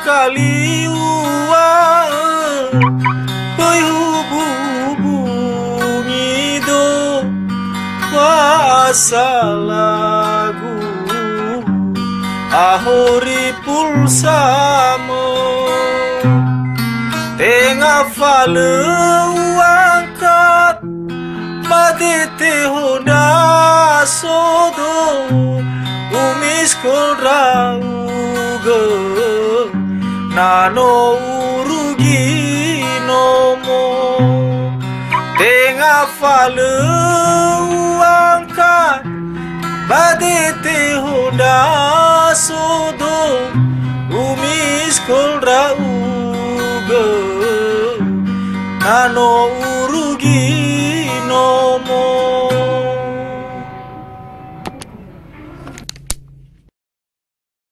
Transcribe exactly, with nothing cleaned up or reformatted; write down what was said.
Kaliŵa'ö, böi hububungi do wa'asalagu, ahori pulsamö. Tenga fa lö uangkat ba dete honda sodo, umiskol ndra'ugö, na no urugi nomo. Tenga fa lö uangkat ba dete honda sodo, umiskol ndra'ugö, na no